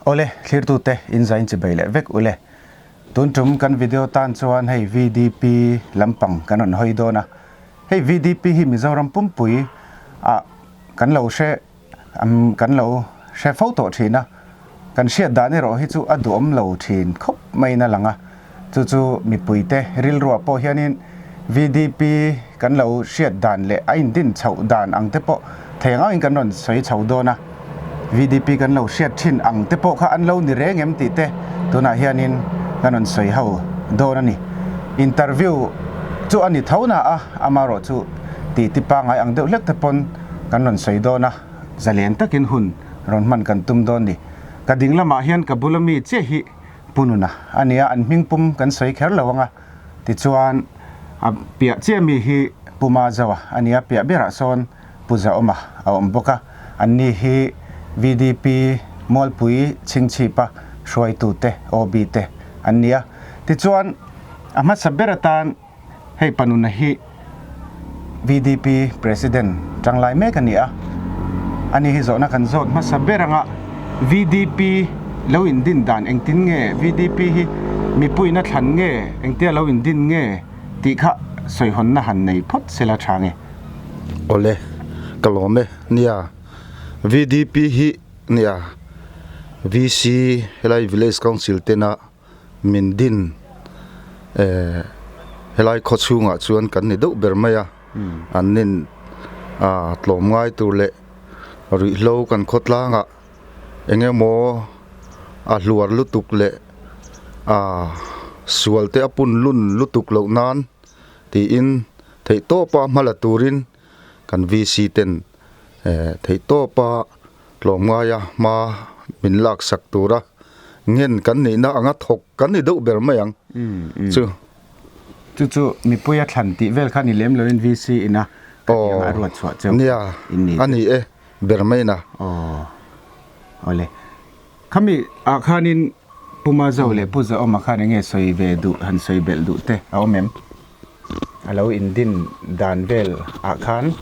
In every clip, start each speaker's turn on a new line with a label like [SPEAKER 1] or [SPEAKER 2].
[SPEAKER 1] Awle, thlirtute in zain chi bei leh vek ule. Tun tum kan video tan chuan hei VDP lampang kan rawn hawi dawn a. Hei VDP hi Mizoram pumpui ah kan lo hre kan lo hre fo tawh thin a, kan hriat dan erawh hi chu a duhawm lo thin khawp maiin a lang a, chu chu mipuite rilruah pawh hianin VDP kan lo hriat dan leh a indin chhoh dan ang te pawh thei ang angin kan rawn sawi chho dawn a, VDP kan lo hriat thin ang te pawh kha an lo ni reng em tih te tunah hianin kan rawn sawi ho dawn a ni. Interview chu a ni tho na a, amaherawhchu titi pangngai ang deuh hlek te pawn kan rawn sawi dawn a, zalen takin hun rawn hman kan tum dawn ni. Ka ding lamah hian ka bula mi chiah hi Pu Nuna a nia, an hming pum kan sawi kher lo ang a, tichuan a piah chiah mi hi Pu Mazoa a nia, piah berah sawn Pu Zaawma a awm bawk a, anni hi VDP Mualpui Chhingchhipa hruaitute, OB te an ni a. Tichuan a hmasa ber atan Hei Panuna hi VDP President tanglai mek a ni a, ani hi zawhna kan zawt hmasa ber anga VDP lo indin dan engtin nge VDP hi mipuiin a thlan nge engtia lo indin nge tih kha sawihawnna han nei phawt sela tha nge.
[SPEAKER 2] Awle, ka lawm e. Nia, VDP hi nia VC helai Village Council tena min din eh helai khaw chhungah chuan kan ni deuh ber mai a an nin ah tlawm ngai tur leh ruihhlo kan khawtlangah eng emaw a hluar lutuk leh ah sual te a pun lun lutuk loh nan tiin theihtawpa hma la turin kan VC ten eh theihtawpa. Tlawmngaia hma min laksak tura ngen kan nihna anga thawk kan ni deuh ber mai ang chu.
[SPEAKER 1] Chu chu mipuia thlan tih vel kha ni lem loin VC ina ka tih anga a ruat chhuah cheu
[SPEAKER 2] nia
[SPEAKER 1] in ni
[SPEAKER 2] a ni e ber mai na.
[SPEAKER 1] Aw awle khami ah khanin Pu Mazo leh Pu Zaawma khan enge sawi ve duh han sawi belh duh te a awm em? A lo indin dan vel ah khan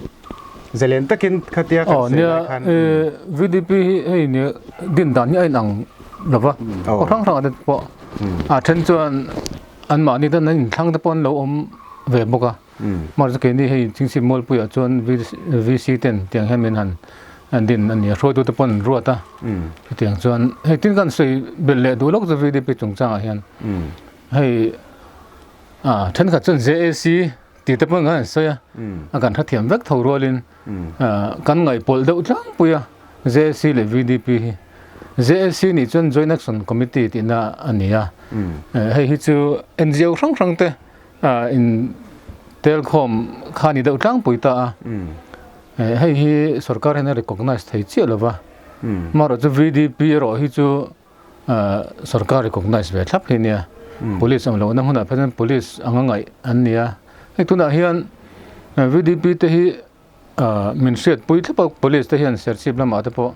[SPEAKER 1] zalen takin khatia kan sawi lai khan.
[SPEAKER 3] Nia VDP hi hei nia din dan hi a inang lo va, khaw hrang hrang ah te pawh a then chuan anmahni ten an inthlang te pawh an lo awm ve bawk a, mahse keini hei Chingchhip Mualpui ah chuan VC ten tiang hian min han din a ni a, hruaitu te pawh an ruat a, chutiang chuan hei tin kan sawi belh leh duh lawk chu VDP chungchang ah hian hei. A thenkhat chuan JAC tih te pawh an sawi a, a kan hrethiam vek tho rualin kan ngaihpawlh deuh tlangpui a JAC leh VDP hi. JAC nih chuan Joint Action Committee tihna a ni a, hei hi chu NGO hrang hrang te in telkhawm kha a ni deuh tlangpui ta a, hei hi sorkar hian a recognise thei chiah lo va, amaherawhchu VDP erawh hi chu Sorkar recognize ve thlap hi nia. Police ang lohna hmunah phei chuan police anga ngaih an ni a. Hei tunah hian VDP te hi min hriatpui thlap a, police te hian Serchhip lamah te pawh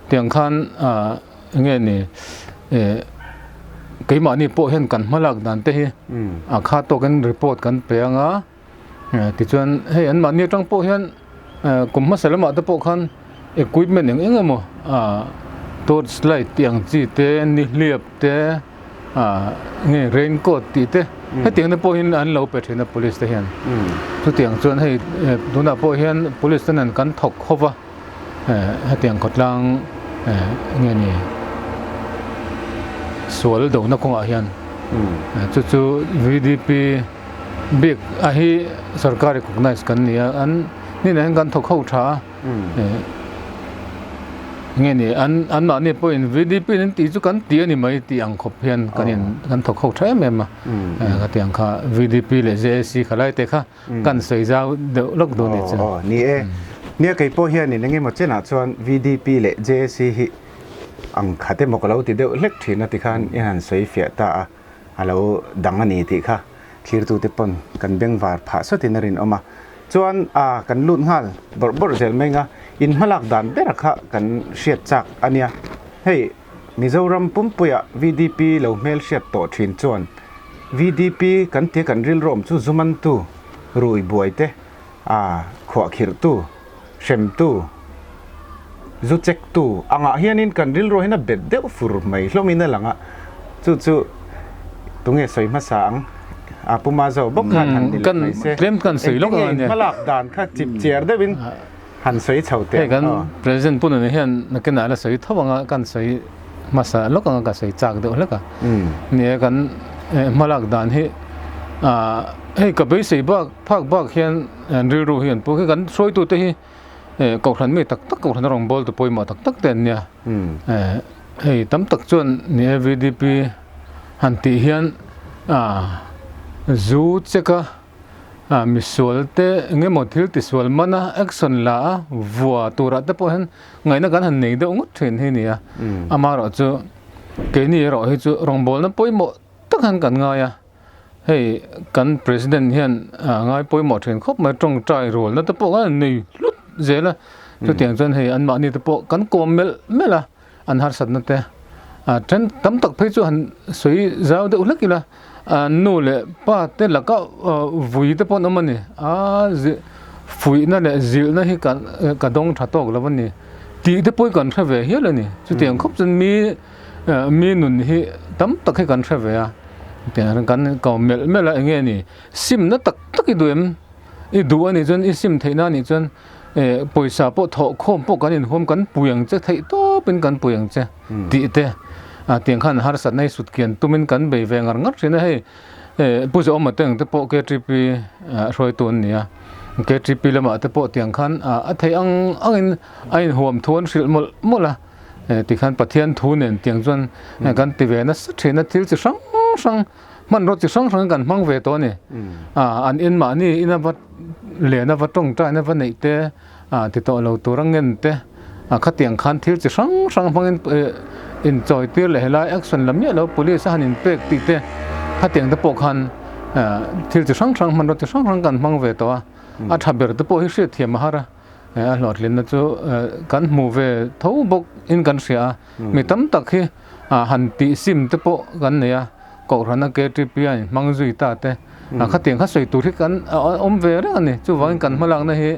[SPEAKER 3] tiang khan enge ni keimahni pawh hian kan hmalak dan te hi a kha tawkin report kan pe ang a. Tichuan hei anmahni atang pawh hian kum hmasa lamah te pawh khan equipment eng eng emaw torch light tih ang chi te nihliap te nge raincoat tih te hetiang te pawh hian an lo pe thin a police te hian chutiang chuan hei tunah pawh hian police te nen kan thawk ho va hetiang khawtlang nge ni sual dona kawngah hian chu chu V_D_P. Bik a hi sarkar recognize kan ni a, an hnenah hian kan thawk ho tha a, nge ni an anmahni pawhin VDP in an tih chu kan ti a ni mai tih ang khawp hian kan in kan thawk ho tha em em a, khatiang kha VDP leh JAC kha lai te kha kan sawi zau deuh lawk dawn a ni chu.
[SPEAKER 1] Aw ni e, nia kei pawh hianin engemaw chenah chuan VDP leh JAC hi ang khat emaw ka lo ti deuh hlek thin a tikhan i han sawi fiah ta a. a lo dang a ni tih kha thlirtute pawn kan bengvar phah sawtin a rinawm a. Chuan a kan lut nghal bawrh bawrh zel mai nga in hmalak dan bera kha kan hriat chak a nia. Hei Mizoram pumpuia VDP lo hmel hriat tawh thin chuan VDP kan tia kan rilruam chu zumantu, rui buai te, a khuahkhirhtu, hremtu, zu check tu angah hianin kan rilru hian a bet deuh fur mai hlawmin a lang a, chu chu tunge sawi hmasa ang a Pu Mazo bawk khan han ti leh mai se. Engtin nge in hmalak dan kha chip chiar deuhin han sawi chho teh
[SPEAKER 3] ang aw. President Pu Nuna hian nakinah la sawi tho anga kan sawi hmasa lawk anga ka sawi chak deuh hlek a. Ni e kan hmalak dan hi hei ka beisei bak phak bak hian rilru hi an pu khi kan hruaitute hi Kohhran mi tak tak kohhran rawngbawltu pawimawh tak tak te an nia. Hei tam tak chuan ni e VDP han tih hian zu check a misual te engemaw thil tisual man a action la a vua turah te pawh hian ngaihna kan han nei deuh ngawt thin hi a ni a. Amaherawhchu keini erawh hi chu rawngbawlna pawimawh tak han kan ngai a. Hei kan president hian a ngai pawimawh thin khawp mai tawngtai rualna te pawh khan an nei hlut zel a chutiang chuan hei anmahni te pawh kan kawm melh melh a an harsatna te a then tam tak phei chu han sawi zau deuh hlek ila an nu leh pa te laka vui te pawh an awm a ni a fuihna leh zilhna hi kan ka dawng tha tawk lo a ni tih te pawh hi kan hre ve hial a ni chutiang khawp chuan mi Mi nun hi tam tak hi kan hre ve a, tiang kan ko melh melh a eng nge ni simna tak tak i duh em? I duh a nih chuan i sim theihna a nih chuan eh pawisa pawh thawh khawm pawh kan inhuam kan pui ang che theih tawpin kan pui ang che tih te ah tiang khan harsatna hi sut kian tumin kan bei ve ngar ngar thin a hei eh Pu Zawma te ang te pawh KTP hruaitu an ni a, KTP lamah te pawh tiang khan a theih ang angin a inhuam thu an hrilh mawlh mawlh a. Tikhan Pathian thu nen tiang chuan kan ti ve nasa thin a, thil chi hrang hrang hmanraw chi hrang hrang kan hmang ve tawh a ni. An in mahni ina va len a va tawngtaina va neih te ti tawh lo tur a ngen te khatiang khan thil chi hrang hrang hmangin inchawi tir leh helai action la miah lo police a han inpek tih te khatiang te pawh khan thil chi hrang hrang hmanraw chi hrang hrang kan hmang ve tawh a, a tha ber te pawh hi hriatthiam a har a. A hlawhtlinna chu kan hmu ve tho bawk in kan hria a, mi tam tak hi han tih sim te pawh kan nei a, Kohhrana KTP a inhmang zui ta te, khatiang kha sawi tur hi kan awm ve reng a ni. Chuvangin kan hmalakna hi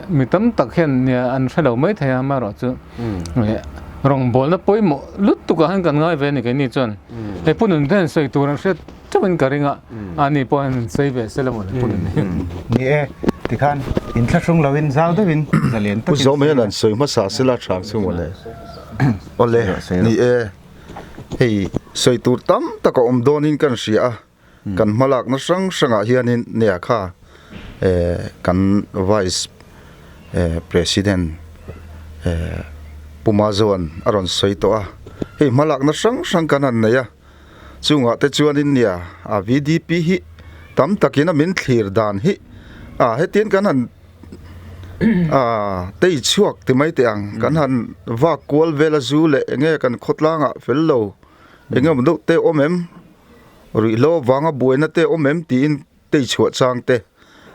[SPEAKER 3] mi tam tak hian an hre lo mai thei a, amaherawhchu rawngbawlna pawimawh lutuk ah hian kan ngai ve a ni keini chuan. Hei Pu Nunte hian sawi tur an hriat Chauhin ka ring a, ani pawh hian sawi ve se la maw le Pu Nunne.
[SPEAKER 1] Ni e, tikhan inthlahrung loin zau deuhin zalian takin.
[SPEAKER 2] Pu Zawm hian an sawi hmasa se la tha ang chu maw le. Awle, ni e, hei sawi tur tam tak a awm dawnin kan hria a, kan hmalakna hrang hrangah hianin nia kha kan Vice President Pu Mazoan a rawn sawi tawh a, hei hmalakna hrang hrang kan han nei a. Chungah te chuanin nia a VDP hi tam takin a min thlir dan hi a hetian kan han a tei chhuak ti mai teh ang kan han vak kual vel a zu leh enge kan khawtlangah fel lo enge awm deuh te awm em ruihhlo vanga buaina te awm em tiin tei chhuah chang te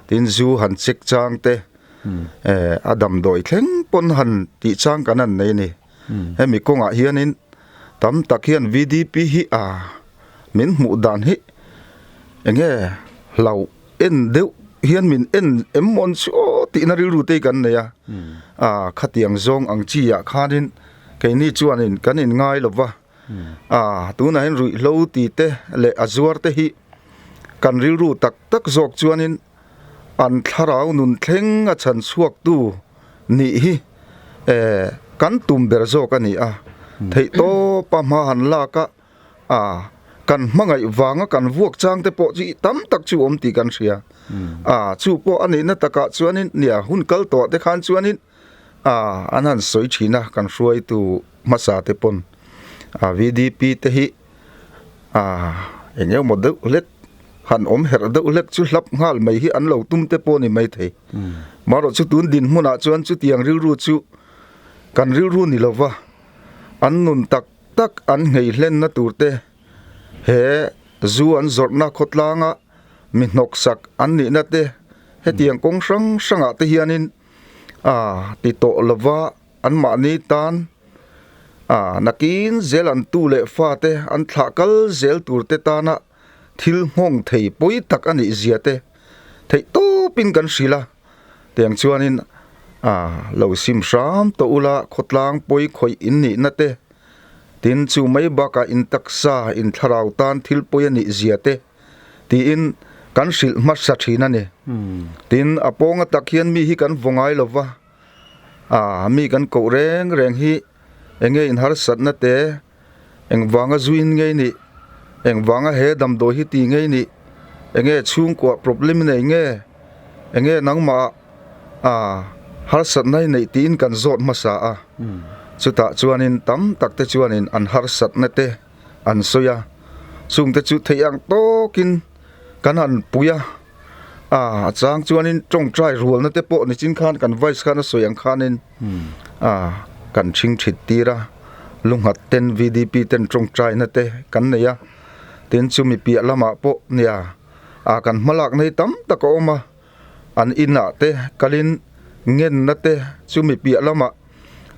[SPEAKER 2] tin zu han check chang te eh a damdawi thleng pawn han tih chang kan han nei a ni. Hemi kawngah hianin tam tak hian VDP hi a min hmuh dan hi enge hlau en deuh hian min en em mawn chu aw tihna rilru te hi kan nei a, a khatiang zawng ang chi ah khanin keini chuanin kan in ngai lo va, a tunah hian ruihhlo ti te leh a zuar te hi kan rilru tak tak zawk chuanin An thlarau nun thleng a chhan chhuaktu nih hi kan tum ber zawk a ni a, theihtawpa hma han lak a, a kan hmangaih vanga kan vuak chang te pawh chu tam tak chu awm tih kan hria. A chu pawh a nihna takah chuanin nia hun kal tawh te khan chuanin a an han sawi thin a kan hruaitu hmasa te pawn a VDP te hi A eng emaw deuh hlek han awm herh deuh hlek chu hlap nghal mai hi an lo tum te pawh a ni maithei. Marawh chu tun dinhmunah chuan chutiang rilru chu kan rilru ni lova an nun tak tak an nghei hlenna tur te he zu an zawrhna khawtlanga mi hnawksak an nihna te hetiang kawng hrang hrangah te hianin a ti tawh lova Anmahni tan a nakin zel an tu leh fate an thlah kal zel tur te tana thil nghawng thei pawi tak a nih zia te theih tawpin kan hrilh a, tiang chuanin A, lo sim hram tawh ula, khawtlang pawi khawih in nihna te, tin chu mai bakah in taksa, in thlarau tan thil pawi a nih zia te tiin kan hrilh hmasa thin a ni. Tin, a pawnga tak hian mi hi kan vaw ngai lo va, a, mi kan koh reng reng hi eng nge in harsatna te, Engvanga zuin ngei nih? Engvanga he damdawi hi ti ngei nih? Enge chhungkua problem nei nge? Enge nangmah ah harsatna hi neih tiin kan zawt hmasa a. Chutah chuanin tam tak te chuanin an harsatna te an sawi a. Chungte chu theih ang tawkin kan han pui a. A chang chuanin tawngtai rualna te pawh nichin khan kan vice khan a sawi ang khanin a kan thing thit tir a, lunghat ten VDP ten tawngtaina te kan nei a, tin chumi piah lamah pawh nia a kan hmalakna hi tam tak a awm a, an inah te kalin ngenna te chumi piah lamah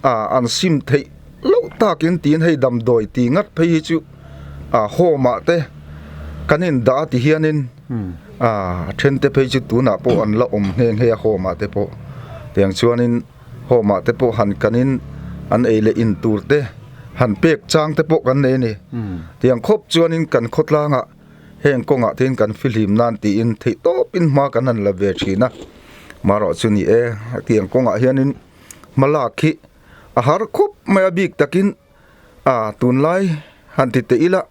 [SPEAKER 2] a an sim theih loh takin tiin hei damdawi tih ngat phei hi chu a home ah te kan in dah a ti hianin a then te phei chu tunah pawh an la awm nghe nghe a home ah te pawh tiang chuanin home ah te pawh han kanin an ei leh in tur te han pek chang te pawh kan nei a ni tiang khawp chuanin kan khawtlangah heng kawngah te hian kan fihlim nan tiin theih tawpin hma kan han la ve thin a marawh chu ni e hetiang kawngah hianin. Hmalak hi a har khawp mai a bik takin a tunlai han ti teh ila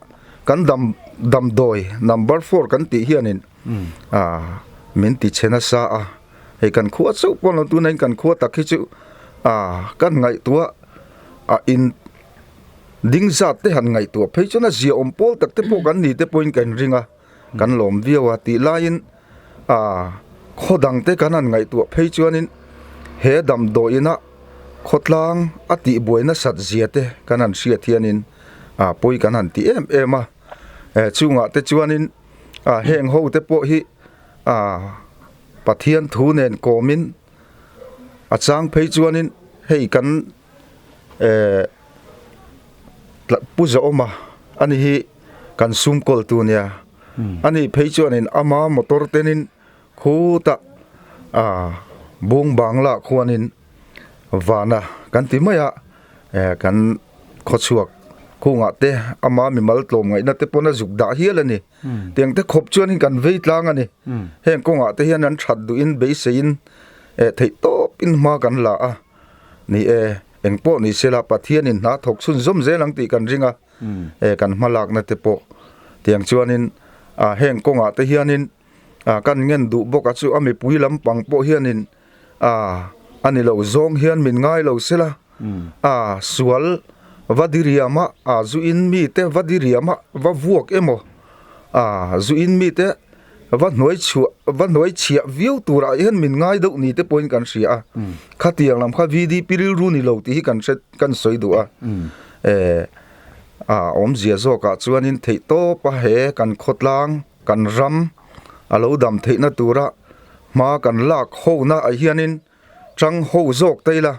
[SPEAKER 2] kan dam damdawi number four kan tih hianin a min ti chhe nasa a hei kan khua chauh pawh lo tunah hian kan khua tak hi chu a kan ngaihtuah a in ding zat te han ngaihtuah phei chuan a ziaawm pawl tak te pawh kan ni te pawhin kan ring a kan lawm viau a tih laiin A khaw dang te kan han ngaihtuah phei chuanin he damdawiina khawtlang a tihbuai nasat zia te kan han hriat hianin a pawi kan han ti em em a, chungah te chuanin a heng ho te pawh hi a Pathian thu nen kawmin a chang phei chuanin hei kan eh Pu Zaawma ani hi kan sum kawltu nia. Ani phei chuanin ama motor tenin khutah ah bung bangla khuanin vana kan ti mai a eh kan khawchhuak khungah te ama mimal tlawm ngaihna te pawn a zuk dah hial a ni. Tiang te khawp chuanin kan vei tlang a ni. Heng kawngah te hian an that duhin beiseiin eh theih tawpin hma kan la a ni e. Engpawh ni sela Pathianin hna thawk chhunzawm zel ang tih kan ring a. eh kan hma lakna te pawh tiang chuanin ah heng kawngah te hianin ah kan ngen duh bawk a chu a mipui lampang pawh hianin ah a ni lo zawng hian min ngai lo sela ah sual va diriam a ah zu in mi te va diriam a va vuak emaw ah zu in mi te va hnuai chhuah va hnuai chhiah viau turah hian min ngai deuh ni te pawhin kan hria a khatiang lam kha VDP rilru ni lo tih hi kan hre kan sawi duh a eh a awmzia zawkah chuanin theih tawp a he kan khawtlang kan ram a lo dam theihna tura hma kan lak ho na ah hianin chang ho zawk ta ila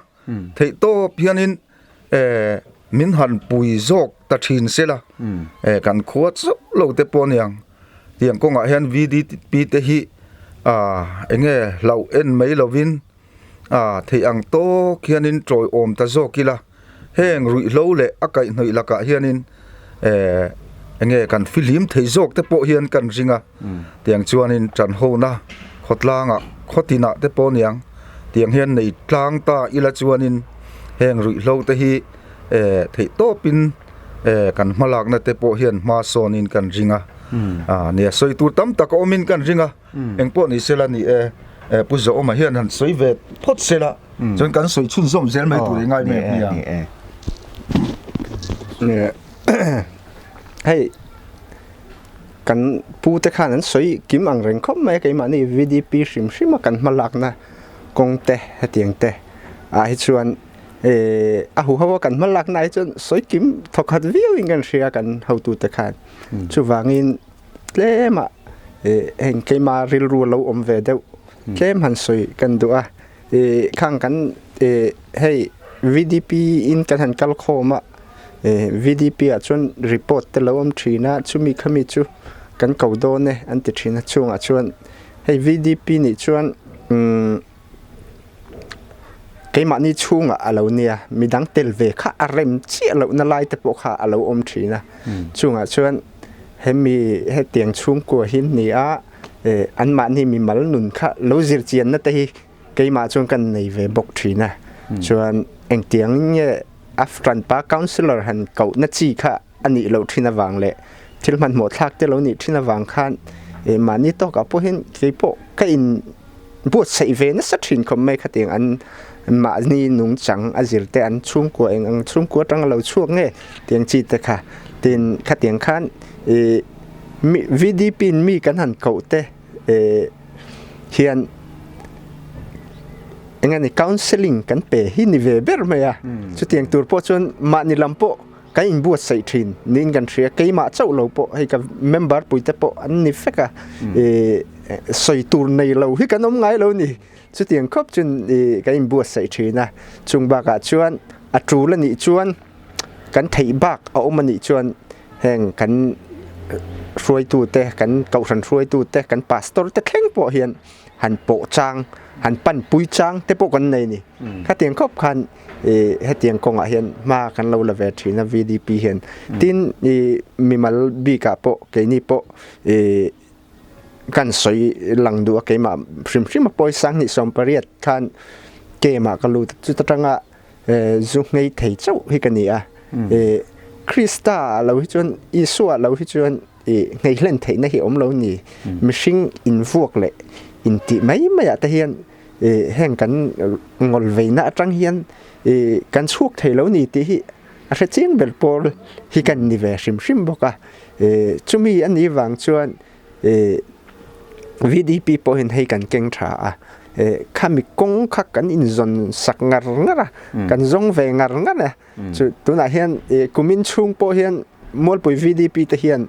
[SPEAKER 2] theih tawp hianin eh min han pui zawk ta thin sela eh kan khua chauh lo te pawh aniang tiang kawngah hian VDP te hi ah eng nge hlauh en mai lovin. A theih ang tawk hianin tawiawm ta zawk ila, heng ruihhlo leh a kaihhnawih lakah hianin eh enge kan fihlim thei zawk te pawh hian kan ring a, tiang chuanin tanhona khawtlangah khawtinah te pawh aniang tiang hian nei tlang ta ila chuanin heng ruihhlo te hi eh theih tawpin eh kan hmalakna te pawh hian hma sawnin kan ring a, a nia sawi tur tam tak a awmin kan ring a. Eng pawh ni sela ni e, Pu Zawma hian han sawi ve phawt sela chuan kan sawi chhunzawm zel mai tur i ngai mai ang nia.
[SPEAKER 4] Hei kan pu te khan an sawi kim ang reng khawp mai a keimahni VDP hrim hrim a kan hma lakna kawng te hetiang te ah hi chuan a huho a kan hma lakna ah hi chuan sawi kim thawkhat viau in kan hria kan hotute khan chuvangin Tlema heng keima rilru a lo awm ve deuh tlem han sawi kan duh a, khang kan hei VDP in kan han kal khawm a, VDP ah chuan report te lo awm thin a, chumi khami chu kan ko dawn e an ti thin a, chungah chuan hei VDP nih chuan umm. Keimahni chhungah a lo nia, midang tel ve kha a rem chiah lohna lai te pawh kha a lo awm thin a. Chungah chuan hemi hetiang chhungkua hi ni a, anmahni mimal nun kha lo zir chianna te hi keimah chuan kan nei ve bawk thin a. Chuan engtiang nge a hranpa councillor han kohna chi kha a nih loh thin avang leh thil hmanhmawh thlak te lo nih thin avang khan mahni tawkah pawhin keipawh ka in buatsaih ve nasa thin khawp mai khatiang an mahni nungchang a zir te an chhungkua eng ang chhungkua atanga lo chhuak nge tiang chi te kha tin khatiang khan ih mi V_D_P in mi kan han koh te ih hian eng nge ni counselling kan pe hi ni ve ber mai a chutiang tur pawh chuan mahni lam pawh. Kan inbuatsaih thin niin kan hria, keimah chauh lo pawh hei ka member puite pawh an ni vek a, ih sawi tur nei lo hi kan awm ngai lo ni, chutiang khawp chuan ih kan inbuatsaih thin a, chung bakah chuan a tul a nih chuan kan theih bak a awm a nih chuan heng kan hruaitute kan kohhran hruaitute kan pastor te thleng pawh hian han pawh chang han panpui chang te pawh kan nei a ni. Khatiang khawp khan ih hetiang kawngah hian hma kan lo la ve thin a VDP hian. Tin ih mimal bikah pawh keini pawh ih kan sawi lang duh a keimah hrim hrim a pawi sanghnih 18 khan camp ah ka lut a chuta tanga zu nghei thei chauh hi ka ni a. Ih Krista lo hi chuan Isua lo hi chuan ih nghei hlen theihna hi awm lo ni. Mihring invuak leh intih mai maiah te hian heng kan ngawl veina atang hian kan chhuak thei lo ni tih hi a hre chiang ber pawl hi kan ni ve hrim hrim bawk a chumi a nih vang chuan V_D_P pawhin hei kan keng tha a khami kawng kha kan inzawn sak ngar ngar a kan zawng ve ngar ngar a chu tunah hian kumin chhung pawh hian Mualpui V_D_P te hian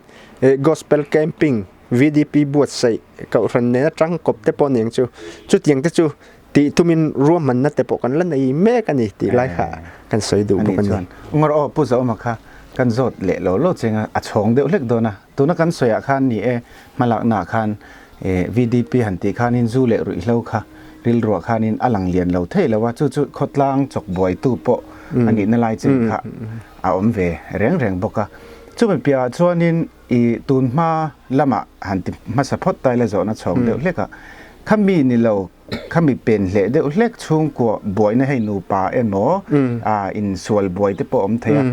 [SPEAKER 4] gospel camping VDP buatsaih kohhran nena tangkawp te pawh aniang chu chutiang te chu tih tumin ruahmanna te pawh kan la nei mek a ni tih lai kha kan sawi duh bawk a ni.
[SPEAKER 1] Ngawr aw Pu Zauma kha kan zawt leh lo lo cheng a, a chhawng deuh hlek dawn a, tuna kan sawiah khan ni e hmalakna ah khan VDP han tih khanin zu leh ruihhlo kha rilruah khanin a lang lian lo thei lo a, chu chu khawtlang chawk buaitu pawh a nihna lai chen kha a awm ve reng reng bawk a, chumi piahah chuanin I tun hma lamah han ti hmasa phawt ta ila zawhna chhawng deuh hlek a, khami ni lo, khami pen hleh deuh hlek chhungkua buaina hei nupa emaw insual buai te pawh awm thei a,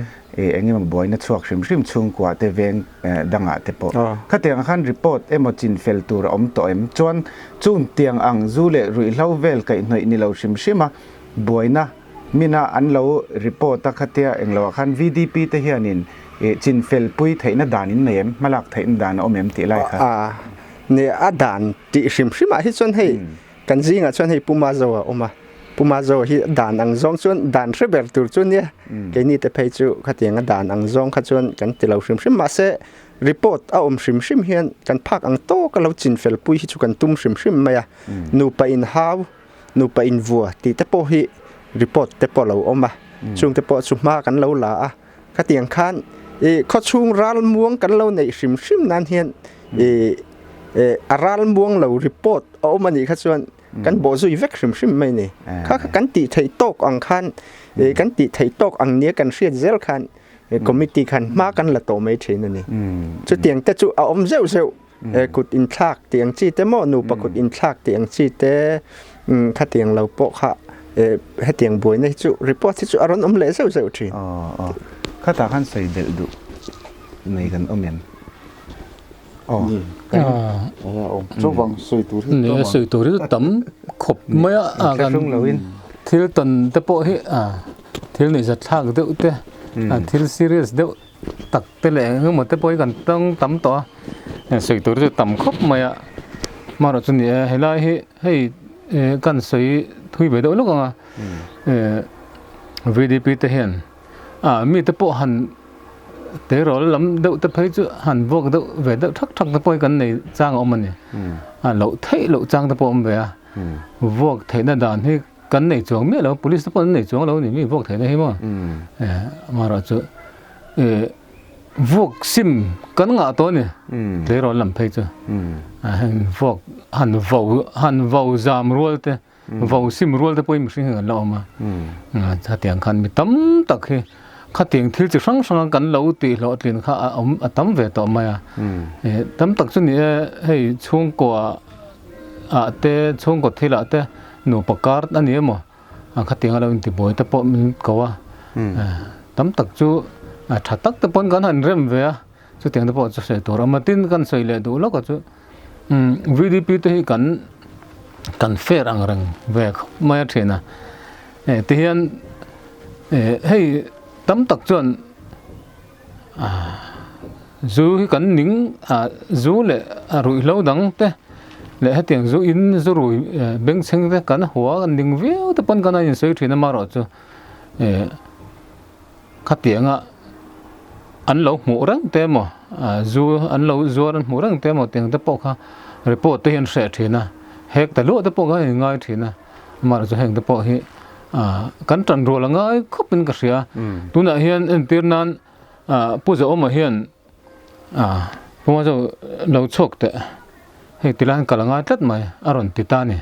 [SPEAKER 1] eng emaw buaina chhuak hrim hrim chhungkua te veng dangah te pawh. Khatiang khan report emaw chin fel tur a awm tawh em? Chuan chung tiang ang zu leh ruihhlo vel kaihhnawih ni lo hrim hrim a buaina Mina an lo report a khatia englo ah khan VDP te hianin ih chinfel pui theihna dan in nei em? Hmalak theihna dan a awm em tih lai kha.
[SPEAKER 4] A ni a dan tih hrim hrim ah hi chuan hei kan zingah chuan hei Pu Mazo a awm a, Pu Mazo hi dan ang zawng chuan dan hre ber tur chu nia, keini te phei chu khatiang a dan ang zawng kha chuan kan ti lo hrim hrim mahse report a awm hrim hrim hian kan phak ang tawk a lo chinfel pui hi chu kan tum hrim hrim mai a, nupa inhau nupa invua tih te pawh hi report te pawh a lo awm a, chung te pawh chu hma kan lo la a, khatiang khan ih khawchhung ral muang kan lo neih hrim hrim nan hian ih a ral muang lo report a awm a nih kha chuan kan bawh zui vek hrim hrim mai a ni. Kha kha kan tih theih tawk ang khan ih kan tih theih tawk ang nia kan hriat zel khan committee khan hma kan la tawh mai thin a ni. Chutiang te chu a awm zeuh zeuh. Kut inthlak tih ang chi te maw nupa kut inthlak tih ang chi te khatiang lo pawh kha hetiang buaina hi chu report hi chu a rawn awm leh zeuh zeuh thin.
[SPEAKER 1] Aw aw khatah khan sawi belh duh nei kan awm em? Aw
[SPEAKER 2] Chuvang sawi tur hi
[SPEAKER 3] tam a. Sawi tur hi tam khawp mai a kan thil tawn te pawh hi thil nuihzat thlak deuh te thil serious deuh tak te leh eng emaw te pawh hi kan tawng tam tawh a sawi tur chu tam khawp mai a amaherawh chu ni e helai hi hei kan sawi thui ve deuh lawk ang a V D P te hian ah mi te pawh han terawl lam deuh te phei chu han vuak deuh ve deuh thak thak te pawh hi kan nei chang a awm a ni a loh theih loh chang te pawh a awm ve a vuak theihna dan hi. Kan nei chuang miah lo, police te pawh an nei chuang lo ni mi vuak theihna hi maw? Amaherawh chu vuak sim kan ngah tawh a ni, tleirawl lam phei chu. Heng vuak han vo han vo zam rual te. Vo sim rual te pawhin mihring hi kan la awm a. Khatiang khan mi tam tak hi khatiang thil chi hrang hranga kan lo tih hlawhtlin kha a awm a tam ve tawh mai a. Tam tak chu ni e, hei chhungkua ah te chhungkaw thil ah te nupa kar a ni emaw khatiang a lo intibuai te pawh min ko a. Tam tak chu tha tak te pawn kan han rem ve a, chutiang te pawh chu sawi tur a awm a. Tin, kan sawi leh duh lawk a chu VDP te hi kan kan fair ang reng ve khawp mai a thin a. Ti hian hei tam tak chuan zu hi kan ning zu leh a ruihhlo dang te leh hetiang zu in zu rui bengchheng te kan hua kan ning viau te pawn kan a insawi thin a marawh chu Khatianga an lo hmuh reng te emaw, zu an lo zuar an hmuh reng te emaw tiang te pawh kha report te hi an hreh thin a, hek ta luah te pawh kha an inngai thin a, amaherawhchu heng te pawh hi kan tan rual a ngai khawp in ka hria. Tunah hian entir nan Pu Zaawma hian Pu Mazo lo chhuak teh hei ti lai kal a ngai tlat mai a rawn ti ta a ni.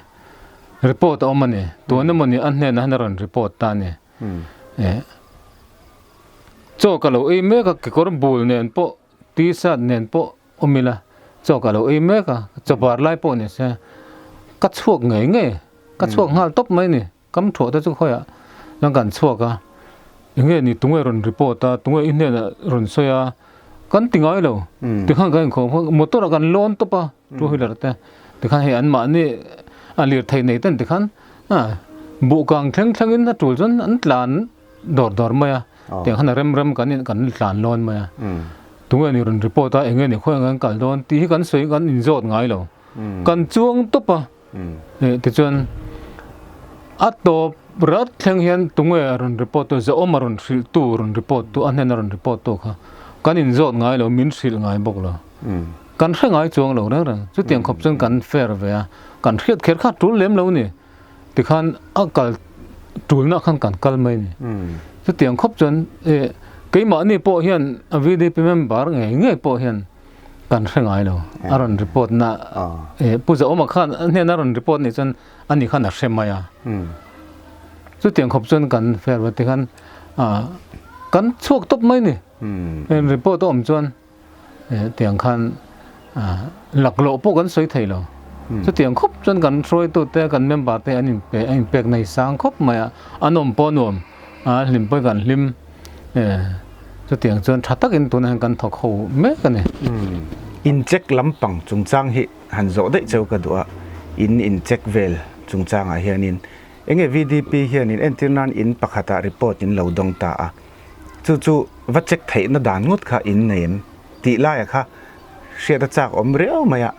[SPEAKER 3] Report a awm a ni, tun emawni a hnenah hian a rawn report ta a ni. Chaw ka lo ei mek a, kekawr bul nen pawh t-shirt nen pawh awm ila chaw ka lo ei mek a, chaw bar lai pawh ni se ka chhuak ngei ngei, ka chhuak nghal tawp mai ni, kam thuah te chu khawiah chuan kan chhuak a, enge ni tunge rawn report a, tunge i hnenah rawn sawi a, kan ti ngai lo, tikhan kan inkhawm motor ah kan lawn tawp a. Two wheeler te tikhan hei an mahni a lirthei nei ten tikhan buh kang thleng thleng in a tul chuan an tlan dawr dawr mai a tiang khan a rem rem kan in kan tlan lawn mai a tunge ni rawn report a enge ni khawiah kan kal dawn tih hi kan sawi kan inzawt ngai lo kan chuang tawp a tichuan a tawp rat thleng hian tunge rawn report tu zahawm a rawn hrilh tu rawn report tu a hnena rawn report tu kha kan inzawt ngai lo min hrilh ngai bawk lo. Kan hre ngai chuang lo reng reng. Chutiang khawp chuan kan fair ve a, kan hriat kher kha tul lem lo ni. Tikhan a kal tulna khan kan kal mai ni. Chutiang khawp chuan e keimahni pawh hian a VDP member ngei ngei pawh hian kan hre ngai lo. A rawn report na e Pu Zaawma khan a hnena a rawn report nih chuan ani khan a hre mai a. Chutiang khawp chuan kan fair ve tikhan kan chhuak tawp mai ni. Report a awm chuan. Tiang khan laklawh pawh kan sawi thei lo. Chutiang khawp chuan kan hruaitute, kan member te an inpe a inpek nai sang khawp mai a, an awm pawh nuam, a hlim pawhin kan hlim. Chutiang chuan tha takin tunah hian kan thawk ho mek a ni.
[SPEAKER 1] In check lampang chungchang hi han zawh daih cheu ka duh a, in in check vel chungchangah hianin enge VDP hianin entir nan in pakhatah report in lo dawng ta a, Chu chu va check theihna dan ngawt kha in nei em? Tih laia kha hriat a chak awm riau mai a,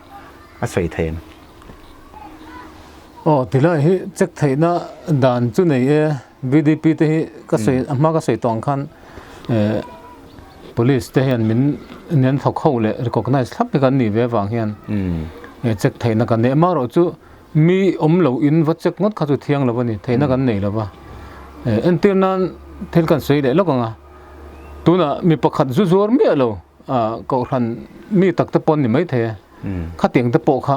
[SPEAKER 1] a sawi thei em?
[SPEAKER 3] Aw tilai hi check theihna dan chu nei e, VDP te hi ka sawi a hma ka sawi tawh ang khan eh police te hian min nen thawk ho leh recognize thlap hi kan nih ve avang hian eh check theihna kan nei amaherawh chu Mi awm lo in va check ngawt kha chu thiang lo a ni, theihna kan nei lo va. Entir nan thil kan sawi leh lawk ang a, tunah mi pakhat zu zuar miah lo kohhran mi tak te pawh an ni maithei a, khatiang te pawh kha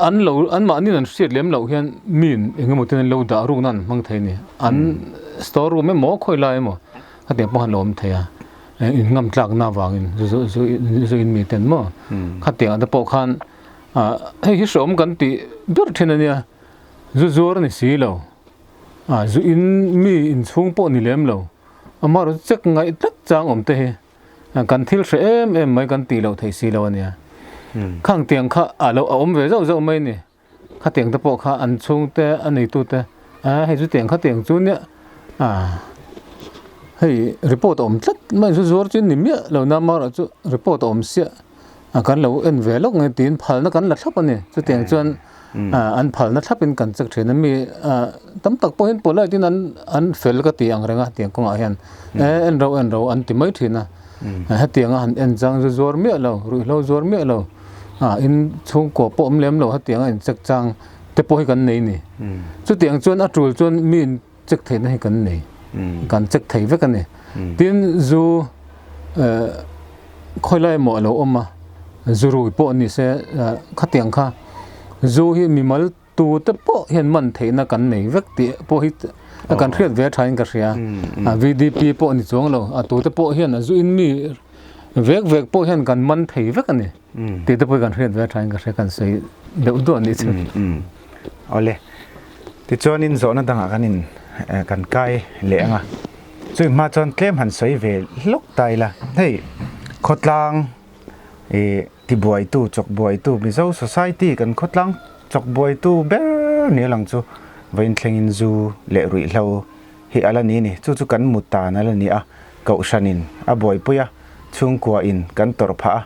[SPEAKER 3] an lo anmahni an hriat lem loh hian miin eng emaw ten an lo dah rukna an hmang thei a ni. An store room emaw khawi lai emaw khatiang pawh an lo awm thei a, in ngamtlakna avangin zu in mi ten maw khatiang te pawh khan Ah, hei hi hreawm kan tih ber thin a nia, zu zuar a ni si lo, ah zu in mi inchhung pawh ni lem lo, amaherawhchu check ngaih tlat chang awm te hi kan thil hre em em mai kan tih loh theih si lo a nia. Khang tiang kha a lo a awm ve zauh zauh mai a ni, khatiang te pawh kha an chhungte a neitute ah hei chu tiang khatiang chu nia ah hei report a awm tlat mai zu zuar chu ni miah lo na amaherawhchu report a awm siah. A kan lo en ve lawk nge tiin phalna kan la thlap a ni. Chutiang chuan an phalna thlapin kan check thin a mi tam tak pawhin polite in an an fel ka ti ang reng a tiang kawngah hian e en ro en ro an ti mai thin a. Hetianga han en chang zu zuar miah lo, ruihhlo zuar miah lo, in chhungkua pawh awm lem lo hetianga in check chang te pawh hi kan nei ni. Chutiang chuan a tul chuan mi in check theihna hi kan nei kan check thei vek a ni tin zu khawilai emaw a lo awm a zu rui pawh ni se khatiang kha zu hi mimal. tu te pawh hian man theihna kan nei vek tih pawh hi kan hriat ve thain ka hria. VDP pawh ni chuang lo, a tu te pawh hian a zu in mi vek vek pawh hian kan man thei vek a ni tih te pawh hi kan hriat ve thain ka hria kan sawi deuh duah a nih chu.
[SPEAKER 1] Awle, tichuanin zawhna dangah kan in kan kai leh ang a, chui hma chuan tlem han sawi ve hlawk ta ila, hei khawtlang ih tibuaitu chawkbuaitu Mizo society kan khawtlang chawkbuaitu ber ni a lang chu vawiin thlengin zu leh ruihhlo hi a la ni a ni, chu chu kan mut tan a la ni a, kohhranin a buaipui a, chhungkuain kan tawrh phah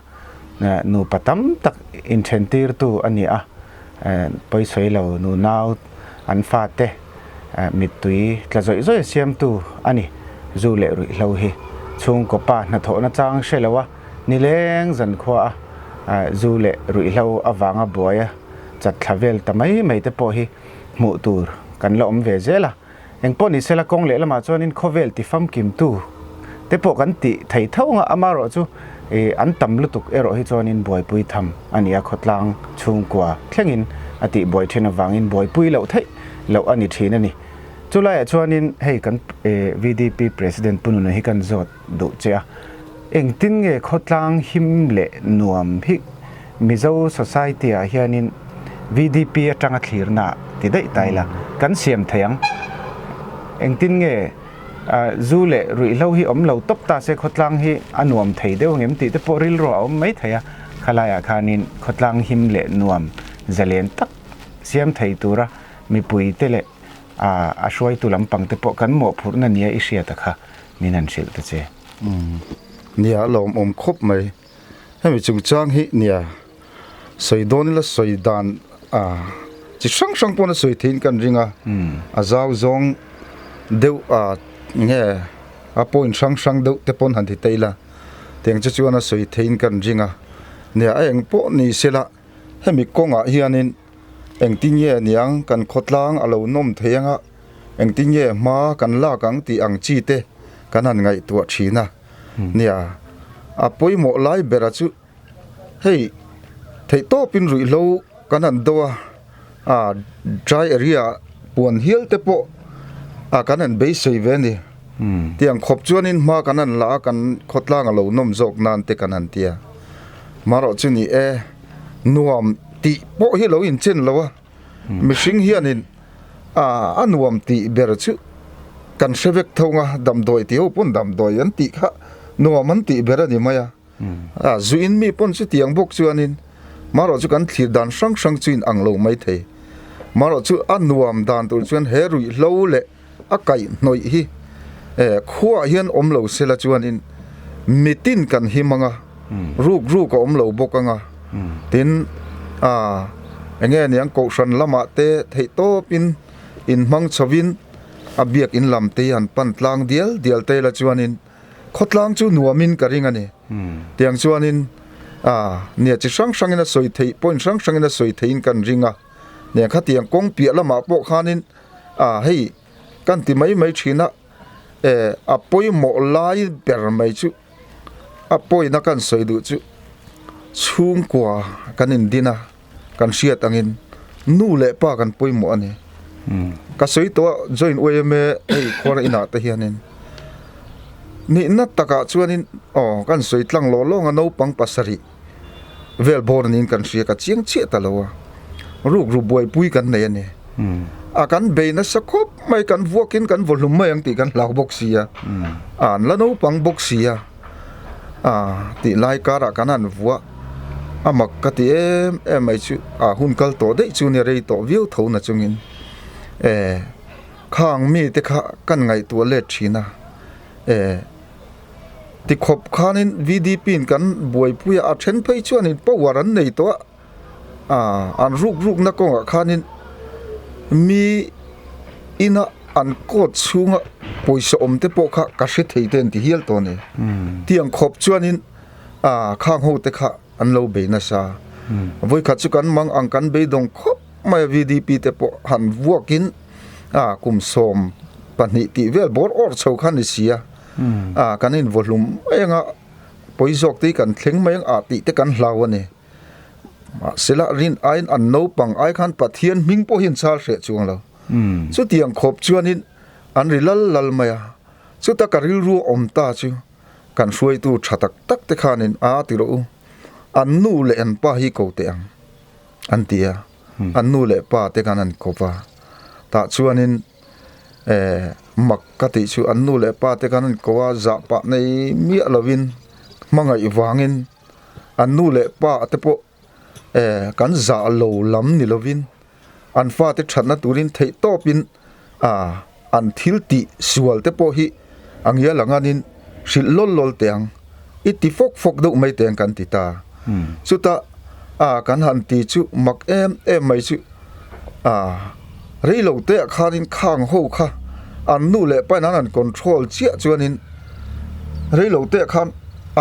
[SPEAKER 1] a, nupa tam tak inthentirtu a ni a, pawisawi lo nunau an fate mittui tla zawih zawih a siamtu a ni, zu leh ruihhlo hi chhungkaw pa hnathawhna chang hre lo a, nileng zankhua a zu leh ruihhlo avanga buai a chat thla vel ta mai mai te pawh hi hmuh tur kan la awm ve zel a. Engpawh ni sela kawng lehlamah chuanin khawvel ti famkimtu te pawh kan tih thei tho anga amaherawh chu ih an tam lutuk erawh hi chuanin buaipui tham a ni a, khawtlang chhungkua thlengin a tih buai thin avangin buaipui loh theih loh a ni thin a ni. Chulaiah chuanin hei kan VDP President Pu Nuna hi kan zawt duh che a, engtin nge khawtlang him leh nuam hi Mizo society ah hianin VDP atanga thlirna ti daih ta ila kan siam thei ang. Engtin nge zu leh ruihhlo hi awm lo tawp ta se khawtlang hi a nuam thei deuh angem tih te pawh rilru a awm mai thei a, khalaiah khanin khawtlang him leh nuam zalen tak siam thei tura mipui te leh a hruaitu lampang te pawh kan mawhphurhna nia i hriat a kha min han hrilh ta che.
[SPEAKER 2] Nia lawmawm khawp mai. Hemi chungchang hi nia sawi dawn ila sawi dan a chi hrang hrang pawn a sawi theiin kan ring a, a zau zawng deuh a nge a point hrang hrang deuh te pawn han ti ta ila tiang chu chuan a sawi theiin kan ring a, nia a eng pawh ni sela hemi kawngah hianin engtin nge niang kan khawtlang a lo nawm thei anga engtin nge hma kan lak ang tih ang chi te kan han ngaihtuah thin a. Nia, a pawimawh lai bera chu hei theihtawpin ruihhlo kan han do a, ah dry area puan hial te pawh ah kan han beisei ve a ni. Tiang khawp chuanin hma kan han la a, kan khawtlang a lo nawm zawk nan te kan han ti a. Marawh chu ni e, nuam tih pawh hi lo inchen lo a. Mihring hianin a nuam tih ber chu kan hre vek tho nga, damdawi tih ho pawn damdawi an tih kha nuam an tih ber a ni mai a. A zuin mi pawn chutiang bawk chuanin marawh chu kan thlir dan hrang hrang chu in ang lo mai thei. Marawh chu a nuam dan tur chuan he ruihhlo leh a kaihhnawih hi khuaah hian awm lo sela chuanin mitin kan him ang a, ruk ruk a awm lo bawk ang a, tin ah eng nge niang kohhran lamah te theih tawpin inhmang chhovin a biakin lam te hi han pan tlang dial dial te ila chuanin khawtlang chu nuamin ka ring a ni. Tiang chuanin ah nia chi hrang hrangin a sawi theih point hrang hrangin a sawi theihin kan ring a, nia khatiang kawng piah lamah pawh khanin A hei kan ti mai mai thin a, eh a pawimawh lai ber mai chu a pawina kan sawi duh chu chhungkua kan indin a, kan hriat angin nu leh pa kan pawimawh a ni. Ka sawi tawh a join yma hei khuar inah te hianin nihna takah chuanin aw kan sawi tlang lawh lawng a naupang pasarih vel bawr niin kan hria ka chiang chiah ta lo a, rukru buaipui kan nei a ni. A kan bei nasa khawp mai kan vuakin kan vaw hlum mai ang tih kan hlau bawk si a, a an la naupang bawk si a, a tih lai karah kan han vuah a mak ka ti em em mai chu a hun kal tawh daih chu nia rei tawh viau tho na chungin e khang mite kha kan ngaihtuah let thin a e. Tikhawp khanin VDP in kan buaipui a, a then phei chuanin power an nei tawh a, aah an ruk rukna kawngah khanin mi ina an court chhunga pawisa awm te pawh kha ka hre thei te an ti hial tawh a ni. Tiang khawp chuanin aah khang ho te kha an lo bei nasa. Vawikhat chu kan mang ang kan beidawng khawp mai a VDP te pawh han vuakin aah kum 12 tih vel bawr awr chho kha a ni si a. A kan invaw hlum mai anga pawi zawk te hi kan thleng mai ang ah tih te kan hlau a ni. Mahsela rin aiin an naupang ai khan Pathian hming pawh hi an chhal hreh chuang lo. Chutiang khawp chuanin an ri lal lal mai a, chuta ka rilru a awm ta chu kan hruaitu tha tak tak te khanin a ti rawh u, an nu leh an pa hi ko teh ang an ti a, an nu leh pa te khan an kawp a, tah chuanin eh mak ka tih chu an nu leh pa te khan an ko a, zah pah nei miah lovin hmangaih vangin an nu leh pa te pawh eh kan zah lo lam ni lovin an fate thatna turin theih tawpin ah an thil tih sual te pawh hi a ngial ang anin hrilh lawl lawl teh ang i ti fawk fawk deuh mai teh ang kan ti ta chutah ah kan han ti chu mak em em mai chu ah rei lo te ah khanin khang ho kha an nu leh pa in an han control chiah chuanin rei lo te ah khan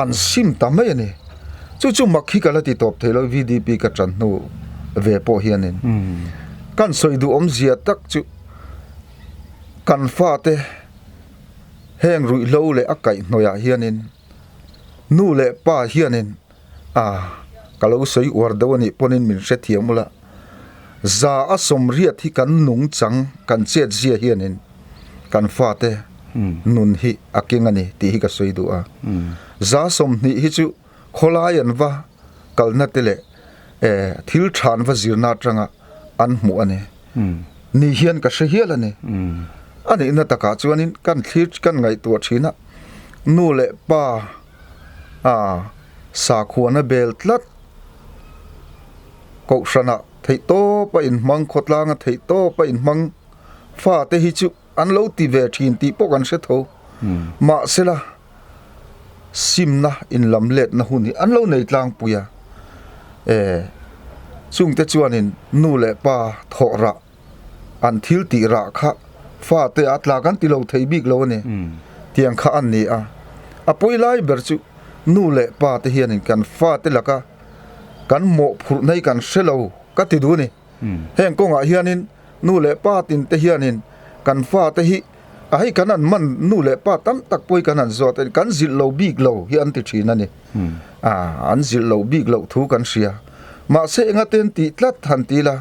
[SPEAKER 2] an sim ta mai a ni. Chu chu mak hi ka la ti tawp thei lo VDP ka tan hnu ve pawh hianin kan sawi duh awmzia tak chu kan fate heng ruihhlo leh a kaihhnawih ah hianin nu leh pa hianin a ka lo sawi uar deuh anih pawhin min hrethiam ula za a sawmriat hi kan nungchang kan chetzia hianin kan fate nun hi a keng a ni tih hi ka sawi duh a. Za 20 hi chu khawlai an va kalna te leh thil tha an va zirna atanga an hmuh a ni. Ni hian ka hre hial a ni. A nihna takah chuanin kan thlir kan ngaihtuah thin a, nu leh pa sakhuana bel tlat kohhranah theihtawp a inhmang, khawtlanga theihtawp a inhmang fate hi chu an lo ti ve thin tih pawh kan hre tho. Mahsela simna inlam letna hun hi an lo nei tlangpui a, e chungte chuanin nu leh pa thawh rah an thil tih rah kha fate a tla kan ti lo thei bik lo a ni tiang kha an ni a. A pawi lai ber chu nu leh pa te hianin kan fate laka kan mawhphurhna hi kan hre lo ka ti duh a ni. Heng kawngah hianin nu leh pa tin te hianin kan fate hi a hei kan an man nu leh pa tam tak pawh hi kan han zawt a kan zilh lo bik lo hi an ti thin a ni. Aa an zilh lo bik loh thu kan hria. Mahse enga te an tih tlat han ti ila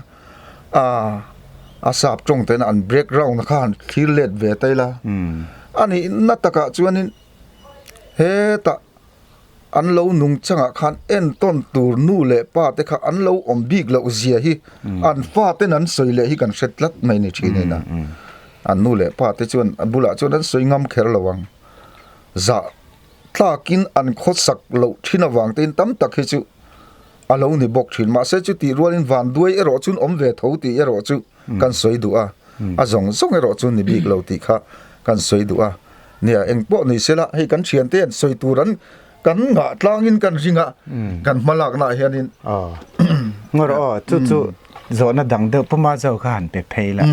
[SPEAKER 2] aa a sap tawng tena an background kha han thlir let ve ta ila a nihna takah chuanin hetah An lo nung changah khan entawn tur nu leh pa te kha an lo awm bik loh zia hi an fa ten an sawi leh hi kan hre tlat mai ni thin ina. An nu leh pa te chuan a bulah chuan an sawi ngam kher lo ang. Zah tlakin an khawsak loh thin avang tein tam tak hi chu a lo ni bawk thin. Mahse chutih rualin vanduai erawh chuan awm ve tho tih erawh chu kan sawi duh a, a zawng zawng erawh chu ni bik lo tih kha kan sawi duh a. Nia, eng pawh ni sela, hei kan thiante an sawi tur an kan ngah tlangin kan ring a, kan hma laknaah hianin.
[SPEAKER 1] Aw, ngawr aw, chu chu zawhna dang deuh puma zo kha han pe phei la.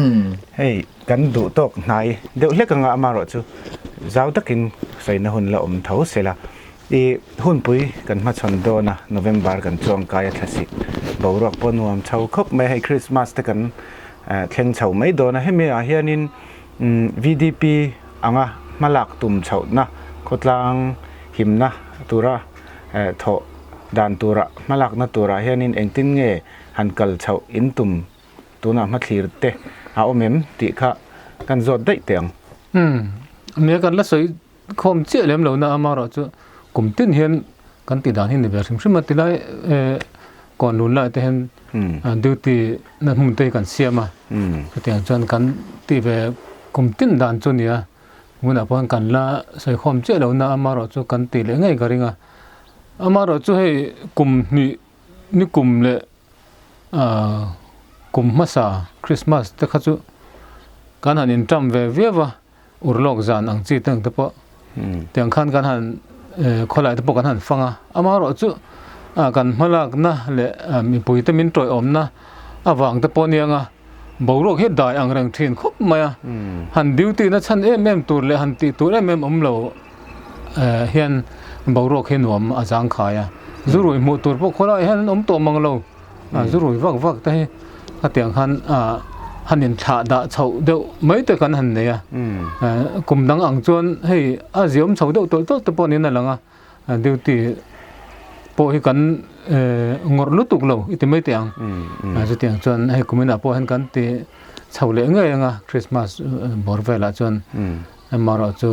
[SPEAKER 1] Hei kan duh tawk hnai deuh hlek anga amarawh chu zau takin sawina hun la awm tho sela. I hunpui kan hmachhawn dawn a, November kan chuangkai a thlasik boruak pawh nuam chho khawp mai a, hei Christmas te kan thleng chho mai dawn a, hemi ah hianin VDP anga hmalak tum chhohna khawtlang himna tura thawh dan tura hmalakna turah hianin engtin nge han kal chhoh in tum tunah hmathlir te a awm em tih kha kan zawt daih teh ang.
[SPEAKER 3] Umm, nia kan la sawi Khawm chiah lem lo na amarawh chu kum tin hian kan tih dan hi ni ve hrim hrim a tilai kawn lun lai te hian duty na hmun te hi kan siam a chutiang chuan kan tih ve kum tin dan chu nia hmunah pawh hian kan la sawi khawm chiah lo na amarawh chu kan tih leh ngei ka ring a amarawh chu hei kum hnih ni kum leh kum hmasa Christmas te kha chu kan han inṭam ve viau a. Urlawk zan ang chi te ang te pawh tiang khan kan han khawlai te pawh kan han fang a, amaherawh chu kan hmalakna leh mipui te min tawiawmna avang te pawh aniang a, boruak hi a dai ang reng thin khawp mai a, han duty na chhan em em tur leh han tih tur em em awm lo hian boruak hi nuam a zangkhai a, zu rui hmuh tur pawh khawlai hian an awm tawh mang lo. Zu rui vak vak te hi khatiang khan han in thlah dah chhoh deuh mai te kan han nei a, kum dang ang chuan hei a ziawm chho deuh tawlh tawlh te pawh niin a lang a, duty. pawh hi kan ngawrh lutuk lo i ti mai teh ang. Chutiang chuan hei kuminah pawh hian kan ti chho leh ngei ang a, Christmas bawr velah chuan amaherawh chu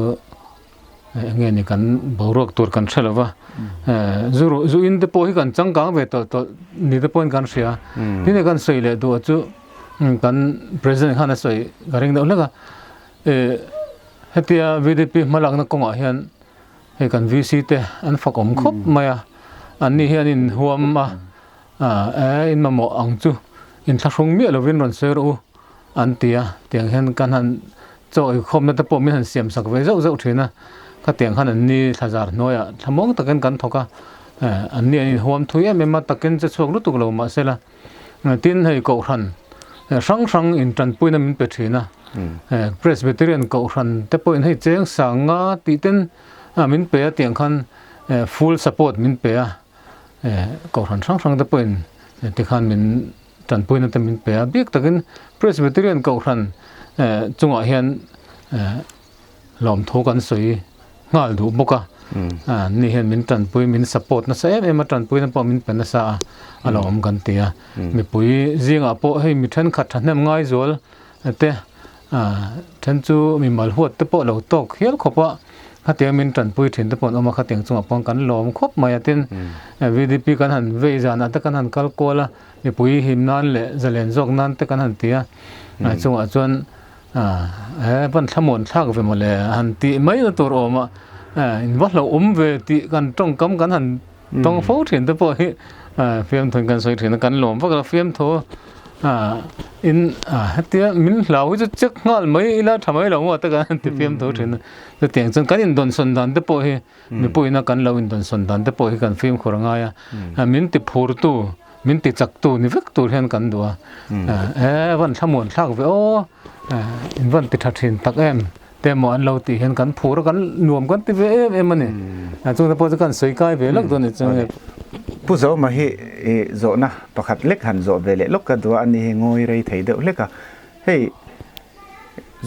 [SPEAKER 3] eng nge ni kan boruak tur kan hre lo va, zu ruh zu in te pawh hi kan changkang ve tawlh tawlh ni te pawhin kan hria. Tin hei kan sawi leh duh chu kan President khan a sawi ka ring deuh hlek a, hetia VDP hmalakna kawngah hian Hei kan VC te an fakawm khawp mai a, an ni hian in huam a, e in mamawh ang chu in thlahrung miah lovin rawn sawi rawh u an ti a, tiang hian kan han chaw eikhawmna te pawh min han siam sak ve zauh zauh thin a, khatiang khan an ni thlazar hnuaiah thlamuang takin kan thawk a, an ni an inhuam thui em em a, takin che chhuak lutuk lo mahsela. Tin, hei Kohhran hrang hrang in tanpuina min pe thin a, Presbyterian Kohhran te pawhin hei cheng sang nga tih ten min pe a tiang khan full support min pe a, Kohhran hrang hrang te pawhin tikhan min tanpuina te min pe a, bik takin Presbyterian Kohhran chungah hian Lawmthu kan sawi nghal duh bawk a, ni hian min tanpui, min support nasa em em a, tanpuina pawh min pe nasa a, a lo awm kan ti a. Mipui zingah pawh hei mi thenkhat thahnem ngai zual te, then chu mi mal huat te pawh lo tawk hial khawp a, khatiang min tanpui thin te pawh an awm a, khatiang chungah pawh kan lawm khawp mai a, tin VDP kan han vei zanah te kan han kal kual a, mipui him nan leh zalen zawk nan te kan han ti a, chungah chuan He van thlamuan thlak ve mawle han tih mai na tur awm a, in va hlauhawm ve tih kan tawngkam kan han tawng fo thin te pawh hi fiamthu kan sawi thin a, kan lawm vak a fiamthu in hetia min hlau hi chu check nghal mai ila tha mai lo maw te kan han ti fiamthu thin a, chutiang chuan kan indawnsawn dan te pawh hi mipuiin a kan lo indawnsawn dan te pawh hi kan fimkhur a ngai a, min ti phurtu Min ti chak tu ni vek tur hian kan duh a, e van thlamuan thlak ve aw, in van ti tha thin tak em te maw an lo tih hian kan phur a kan nuam kan ti ve em em a ni, chungte pawh chu kan sawi kai ve lak dawn a ni chuan.
[SPEAKER 1] Pu Zawma hi i zawhna pakhat lek han zawh ve leh lawk ka duh a, ani hi ngawi rei thei deuh hlek a, hei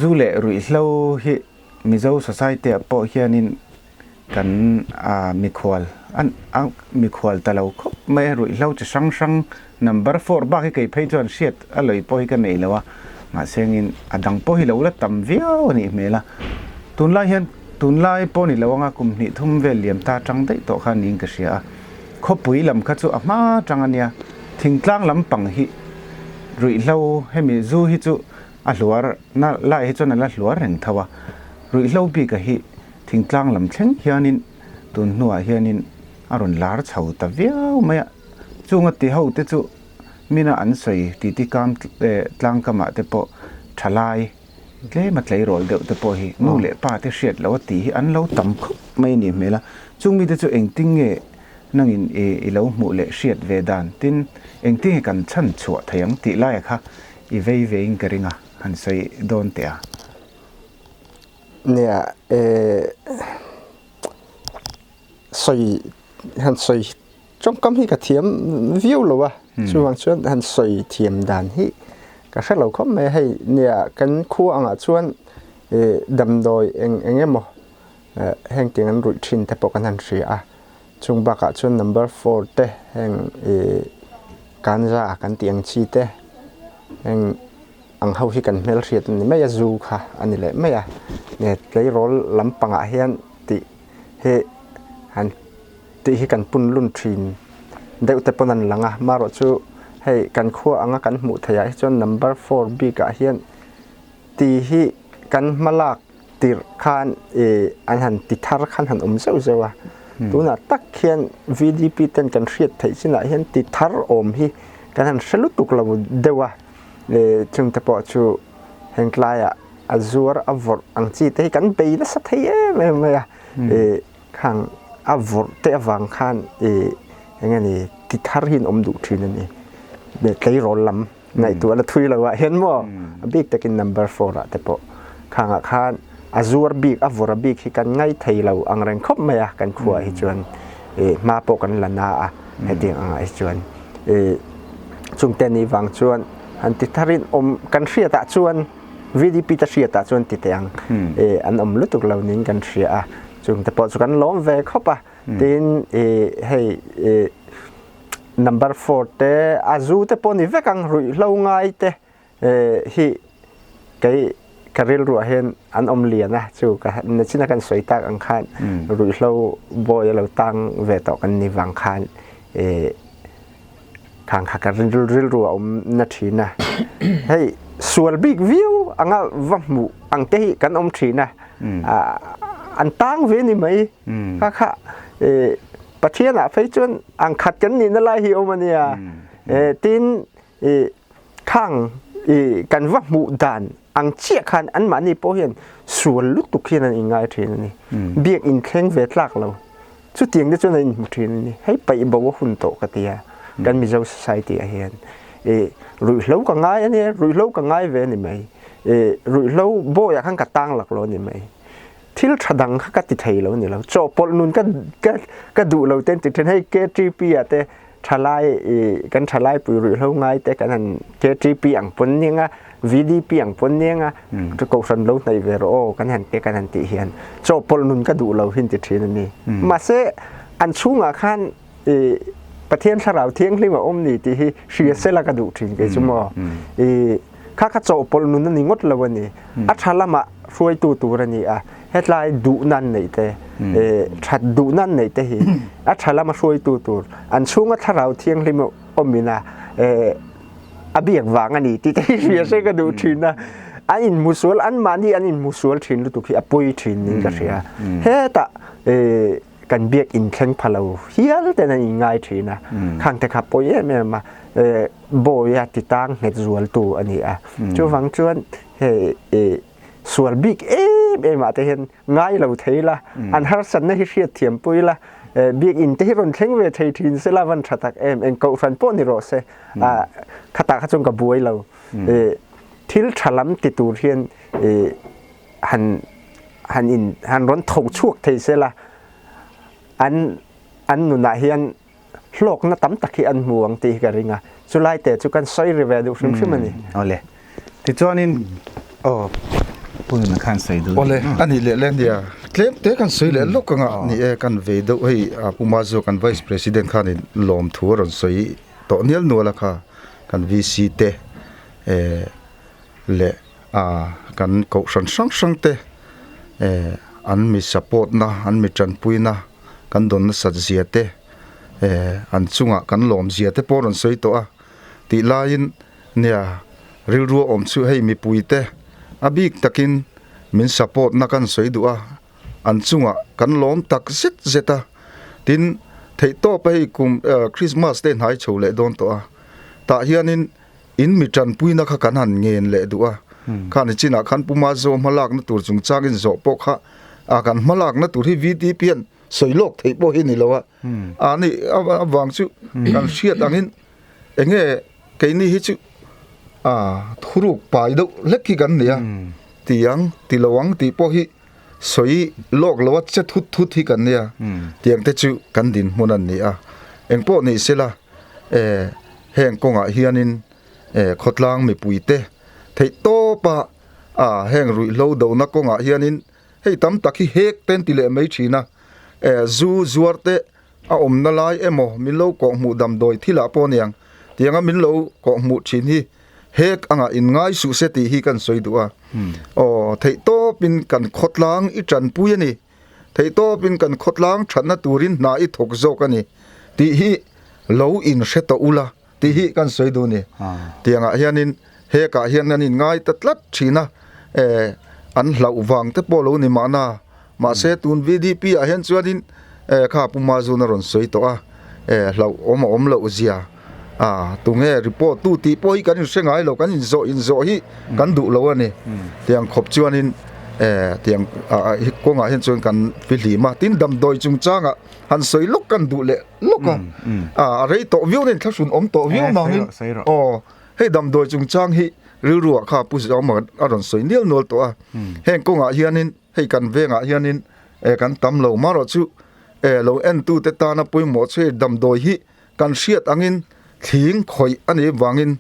[SPEAKER 1] zu leh ruihhlo hi Mizo society ah pawh hianin Kan mikhual an a mikhual ta lo khawp mai a, ruihhlo chi hrang hrang number four bak hi kei phei chuan hriat a lawi pawh hi ka nei lo a, mahse engin a dang pawh hi lo la tam viau a nih hmel a, tunlai hian tunlai pawh ni lo anga kum hnih thum vel liam ta tang daih tawh kha niin ka hria a, khawpui lam kha chu a hma tang a nia, thingtlang lampang hi ruihhlo hemi zu hi chu a hluar na lai hi chuan a la hluar reng tho a, ruihhlo bik a hi Thingtlang lam thleng hianin tun hnuah hianin a rawn lar chho ta viau mai a, chunga ti ho te chu mina an sawi titi kam tlang kamah te pawh thalai tlem a tleirawl deuh te pawh hi nu leh pa te hriat loh a tih hi an lo tam khawp mai a nih hmel a, chung mite chu engtin nge nangin i lo hmuh leh hriat ve dan tin engtin nge kan chhan chhuah thei ang tih laia kha i vei vein ka ring a, han sawi dawn teh a.
[SPEAKER 4] Nia eh sawi han sawi tawngkam hi ka thiam viau lo a chuvang chuan han sawi thiam dan hi ka hre lo khawp mai a hei nia kan khua angah chuan eh damdawi eng eng emaw eh heng tiang an ruih thin te pawh kan han hria a chung bakah chuan number four te heng eh kanza kan tih ang chi te heng. Ang ho hi kan hmelhriat a ni mai a, zu kha a ni leh mai a, nge tleirawl lampangah hian tih hi han tih hi kan pun lun thin deuh te pawn an lang a, marawh chu hei kan khua anga kan hmuh theih ah hi chuan number four bik ah hian tih hi kan hma lak tirh khan ih an han ti thar khan han awm zeuh zeuh a, tunah tak hian V D P ten kan hriat theih chinah hian ti thar awm hi kan han hre lutuk lo deuh a. Leh chungte pawh chu heng tlaiah a zuar a vawrh ang chi te hi kan bei nasa thei em em mai a, ih khang a vawrh te avang khan ih eng nge ni ti thar hi an awm duh thin a ni. Leh tleirawl lam ngaihtuah la thui lo ah hian maw a bik takin number four ah te pawh khangah khan a zuar bik a vawrh a bik hi kan ngai thei lo ang reng khawp mai a kan khuaah hi chuan ih hma pawh kan la na a hetiang angah hi chuan ih Chungte ni vang chuan han ti tharin awm kan hriatah chuan VDP te hriatah chuan ti teh ang e an awm lutuk lo niin kan hria a chungte pawh chu kan lawm ve khawp a. Tin hei number 4 te a zu te pawh ni vek ang ruihhlo ngai te hi kei ka rilruah hian an awm lian a chu ka nachina kan sawi tak ang khan ruihhlo bawi a lo tang ve tawh kan ni vang khan khang kha ka rilru a awm na thin a hei sual bik viau anga va hmuh ang te hi kan awm thin a an tang ve ni mai kha kha Pathian ah phei chuan ang khat kan nih na lai hi awm ania tin khang kan va hmuh dan ang chiah khan anmahni pawh hian sual lutuk hian an inngai thin a ni. Biak inthleng ve tlak lo. Chutiang te chuan an inhmu thin a ni. Hei paih bo a hun tawh ka ti a, kan Mizo society ah hian. Ruihhlo ka ngai a nia, ruihhlo ka ngai ve a ni mai. Ruihhlo bawi ah khan ka tang laklawh a ni mai. Thil tha dang kha ka ti thei lo a ni lo. Chawhpawlh nun ka ka duh lo te an ti thin. Hei KTP ah te Thalai i kan thalai pui ruihhlo ngai te kan han KTP ang pawn nia nga VDP ang pawn nia nga kohhran lo hnaih ve rawh aw kan han te kan han tih hian chawhpawlh nun ka duh lo hin ti thin a ni. Mahse an chhungah khan i Pathian thlarau thianghlim a awm ni tih hi hria sela ka duh thin kei chu maw. I kha kha chawhpawlh nun a ni ngawt lo a ni. A tha lamah hruaitu tur a ni a, hetlai duhna an neih te, that duhna an neih te hi a tha lama hruaitu tur an chhunga thlarau thianghlim awmin a a biak vang a ni tih te hi hria se ka duh thin a. An inhmusual, anmahni an inhmusual thin lutuk hi a pawi thin niin ka hria. Hetah kan biak inthleng pha lo hial ten an inngai thin a, khang te kha pawi em em a, bawi a ti tang nghet zualtu a ni a. Chuvang chuan hei sual bik em em ah te hian ngai lo thei la, an harsatna hi hriat thiam pui la, biakinn te hi rawn thleng ve thei thin se la van tha tak em, eng kohhran pawh ni rawh se, khatah kha chuan ka buai lo. Thil tha lam ti tur hian han han in han rawn tho chhuak thei se la, an an nunah hian hlawkna tam tak hi an hmu ang tih hi ka ring a, chulai te chu kan sawi ri ve duh hrim hrim a ni.
[SPEAKER 1] Awle. Tichuanin aw Pu Nuna khan sawi duh.
[SPEAKER 2] Awle, a nih leh le nia. Tlem te kan sawi leh lawk anga ni e, kan vei deuh hei Pu Mazuo kan Vice President khanin lawmthu a rawn sawi tawh nial nual a kha kan VC te eh leh a kan kohhran hrang hrang te eh an mi support na an mi tanpui na kan dawn nasat zia te eh an chungah kan lawm zia te pawh a rawn sawi tawh a tih laiin nia rilru a awm chu hei mipui te a bik takin min support na kan sawi duh a an chungah kan lawm tak zet zet a tin theihtawp a hei kum eh Christmas te hnai chho leh dawn tawh a tah hianin In mi tanpuina kha kan han ngen leh duh a, kha ni chinah khan Pu Mazo hmalakna tur chungchangin zawh pawh kha a kan hmalakna tur hi VDP hian sawi lawk theih pawh hi ni lo a, a ni avang chu kan hriat angin enge keini hi chu a thuruk pai deuh hlek hi kan ni a, ti ang ti lo ang tih pawh hi sawi lawk lo a che thut thut hi kan nia, tiang te chu kan dinhmun an ni a, engpawh ni sela e. Heng kawngah hianin khawtlang mipuite theih tawpa a heng ruihhlo dona kawngah hianin hei tam tak hi hek te an ti leh mai thin a, zu zuar te a awmna lai emaw min lo kawhhmuh damdawi thilah pawh aniang tianga min lo kawhhmuh thin hi hek anga inngai suh se tih hi kan sawi duh a, aw theih tawpin kan khawtlang i tanpui a ni. Theihtawpin kan khawtlang thatna turin hna i thawk zawk a ni tih hi lo in hre tawh ula tih hi kan sawi duh a ni. Tiangah hianin hekah hian an inngai ta tlat thin a, eh an hlauh vang te pawh lo ni mahna. Mahse tun VDP ah hian chuanin eh kha Pu Mazun a rawn sawi tawh a, eh hlauh awm a awm loh zia a tunge report tu tih pawh hi kan inhre ngai lo, kan inzawh inzawh hi kan duh lo a ni. Tiang khawp chuanin eh tiang ah kawngah hian chuan kan fihlim a, tin damdawi chungchangah han sawi lawk kan duh leh lawk a, a rei tawh viau nen thlahrun awm tawh viau nangin aw hei damdawi chungchang hi rilruah kha Pu Zauma a rawn sawi nial nual tawh a, heng kawngah hianin hei kan vengah hianin eh kan tam lo marawh chu eh lo entute tana pawimawh chu hei damdawi hi Kan hriat angin thling khawih a nih vangin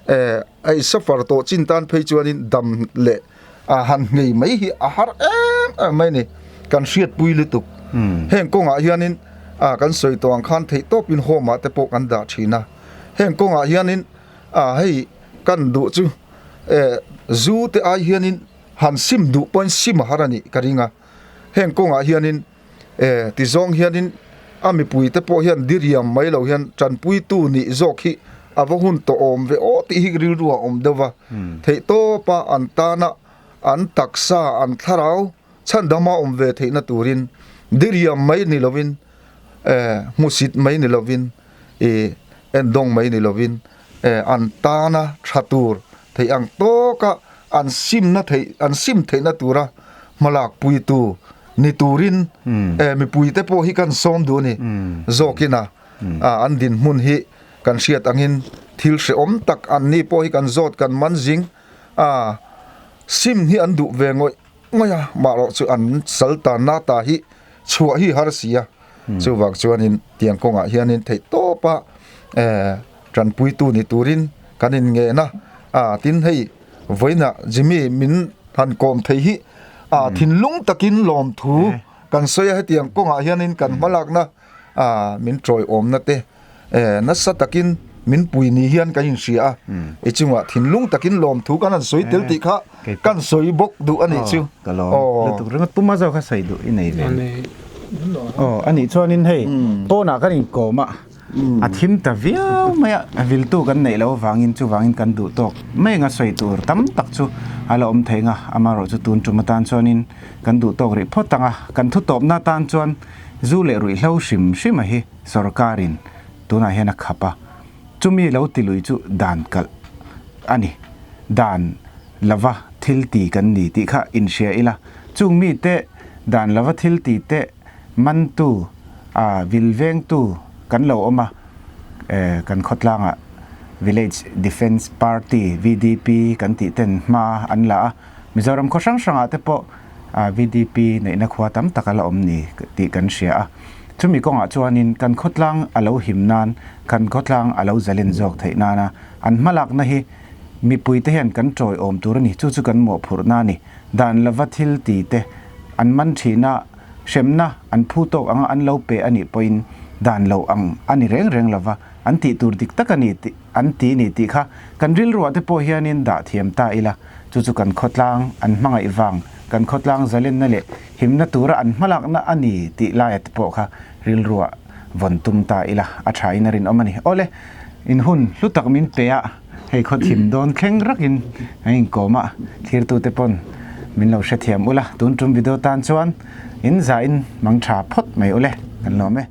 [SPEAKER 2] eh ei suffer tawh chin tan phei chuanin dam leh a han nghei mai hi a har em em mai a ni. Kan hriatpui lutuk. Heng kawngah hianin ah kan sawi tawh ang khan theih tawpin home ah te pawh kan dah thin a heng kawngah hianin ah hei kan duh chu eh zu te ai hianin han sim duh pawhin sim a har a nih ka ring a heng kawngah hianin eh ti zawng hianin a mipui te pawh hian diriam mai lo hian tanpuitu nih zawk hi a va hun tawh awm ve aw tih hi rilru a awm deuh va theih tawpa an tana an taksa an thlarau chhandama awm ve theihna turin diriam mai ni lovin eh hmusit mai ni lovin ih endawng mai ni lovin eh an tana tha tur theih ang tawka an simna theih an sim theihna tura hmalak puitu ni turin eh mipui te pawh hi kan sawm duh a ni zawkin a an dinhmun hi kan hriat angin thil hrehawm tak an ni pawh hi kan zawt kan man zing a sim hi an duh ve ngawih ngawih a mahrawh chu an sal tanna ta hi chhuah hi har si a chuvang chuanin tiang kawngah hianin theih tawp a eh tanpuitu ni turin kan in ngen a a tin hei vawiinah Jimmy min han kawm thei hi a thinlung takin lawmthu kan sawi a hetiang kawngah hianin kan hmalakna a min tawiawmna te eh nasa takin min pui ni hian kan inhria a i chungah thinlung takin lawmthu kan han sawi tel tih kha kan sawi bawk duh a nih chu
[SPEAKER 1] ka lawm lutuk ringawt puma zawk kha sawi duh i nei ve aw a nih chuanin hei pawnah kan inkawm a a thim ta viau mai a viltu kan neih loh avangin chuvangin kan duh tawk mai anga sawi tur tam tak chu a la awm thei ang a amaherawh chu tun tum atan chuanin kan duh tawk rih phawt ang a kan thu tawpna atan chuan zu leh ruihhlo hrim hrim a hi sorkarin tunah hian a khap a, chumi lo ti lui chu dan kalh a ni. Dan lova thil ti kan ni tih kha inhria ila, chung mite dan lova thil ti te mantu a vil vengtu kan lo awm a, kan khawtlangah Village Defence Party, VDP, kan tih ten hma an la a, Mizoram khaw hrang hrangah te pawh VDP neihna khua tam tak a la awm ni tih kan hria a. Chumi kawngah chuanin kan khawtlang a lo him nan, kan khawtlang a lo zalen zawk theih nana an hmalakna hi mipuite hian kan tawiawm tur a ni. Chu chu kan mawhphurhna a ni. Dan lova thil ti te an man thin a, hremna an phu tawk anga an lo pe a nih pawhin dan lo ang a ni reng reng lova an tih tur dik tak a ni tih an ti ni tih kha kan rilruah te pawh hianin dah thiam ta ila. Chu chu kan khawtlang an hmangaih vang, kan khawtlang zalenna leh himna tura an hmalakna a ni tih laia te pawh kha rilruah vawn tum ta ila a thain a rinawm a ni. Awle, in hun hlu tak min pe a, hei khaw thim dawn thleng rakin kan inkawm a, thlirtute pawn min lo hrethiam ula, tun tum video tan chuan in zahin mang tha phawt mai ule, kan lawm e.